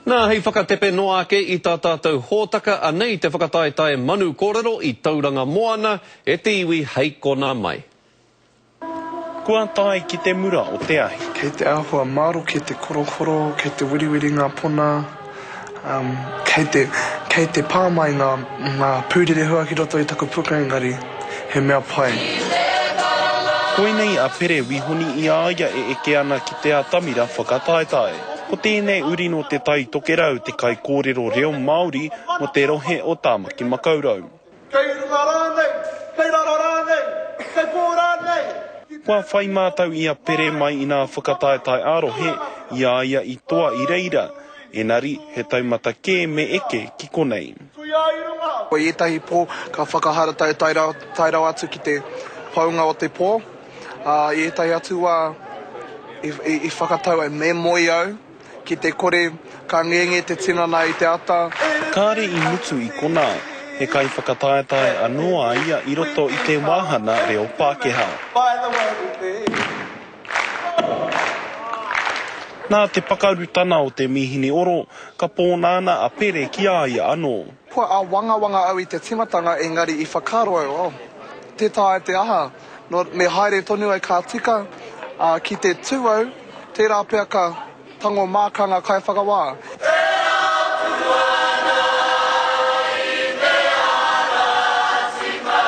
Nā, hei whakatepe noa ake i tā tātou hōtaka, anei te whakataetae Manu Kōrero i Tauranga Moana e te iwi hei konā mai. Kua tae ki te mura o te ahi. Kei te āhua maroke te korokoro, kei te wiriwiri ngā pona, um, kei te, kei te pā mai ngā, ngā pūrerehua ki roto i taku puka engari he mea pai. Koinei a Pere Wihoni i a ia e eke ana ki te atamira whakataetae. Ko tēnei uri nō Te Tai Tokerau te kaikōrero reo Māori mō te rohe o Tāmaki Makaurau. Kei runga rānei, kei raro rānei, kei pō rānei. Kua whai mātau i a Pere mai i nā whakataetae ā-rohe, i a ia i toa i reira, enari he taumata kē me eke ki konei. I ētahi pō ka whakaharatau tae rawa atu ki te paunga o te pō. Ā, i ētahi atu wā i whakatau ai me moe au, ki te kore ka ngenge te tinana i te ata. Kāre i mutu i konā, he kaiwhakataetae anō a ia i roto i te wāhana reo Pākehā. Nā te pakarutana o te mīhini oro, ka pōnānā a Pere ki a ia anō. Kua āwangawanga au i te tīmatanga engari i whakaaro au, oh, tē taea te aha. Nō, me haere tonu au ka tika, ā, ki te tū au, tērā pea ka tango māka ngā kaiwhakawā. E rapu ana i te ara tika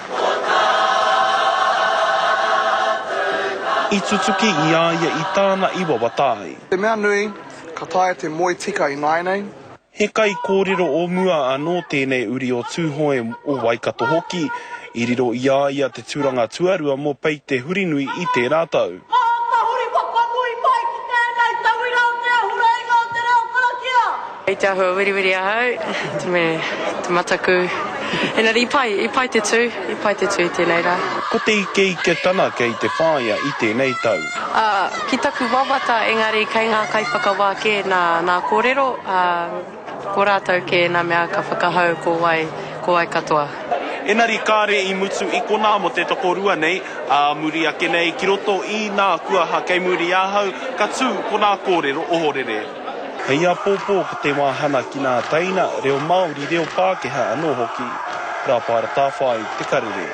o tātou katoa. I tutuki i a ia i tāna i wawata ai. Te mea nui, ka taea te moe tika ināianei. He kaikōrero o mua anō tēnei uri o Tūhoe, o Waikato hoki. I riro i a ia te tūranga tuarua mō Pei Te Hurinui i tērā tau. Ka tahuri whakanui mai ki tēnei tauira o te ahureinga o te reo karakia. I te ahua wiriwiri ahau, te me te mataku. Engari i pai, i pai te tū, i pai te tū i tēnei rā. Ko te ikeiketana kei te whāia i tēnei tau. Ā, ki taku wawata, engari kei ngā kaiwhakawā kē nā, nā kōrero, ā, ko rātou kē nā mea ka whakahau ko wai, ko wai katoa. Enari kāre i mutu i konā mō te tokorua nei, ā muri ake nei ki roto i nā kuaha kei muri i ahau, ka tū ko nā kōrero ohorere. Hei āpōpō ko te wāhana ki nā teina, reo Māori, reo Pākehā anō hoki. Rāpaera Tāwhai, Te Karere.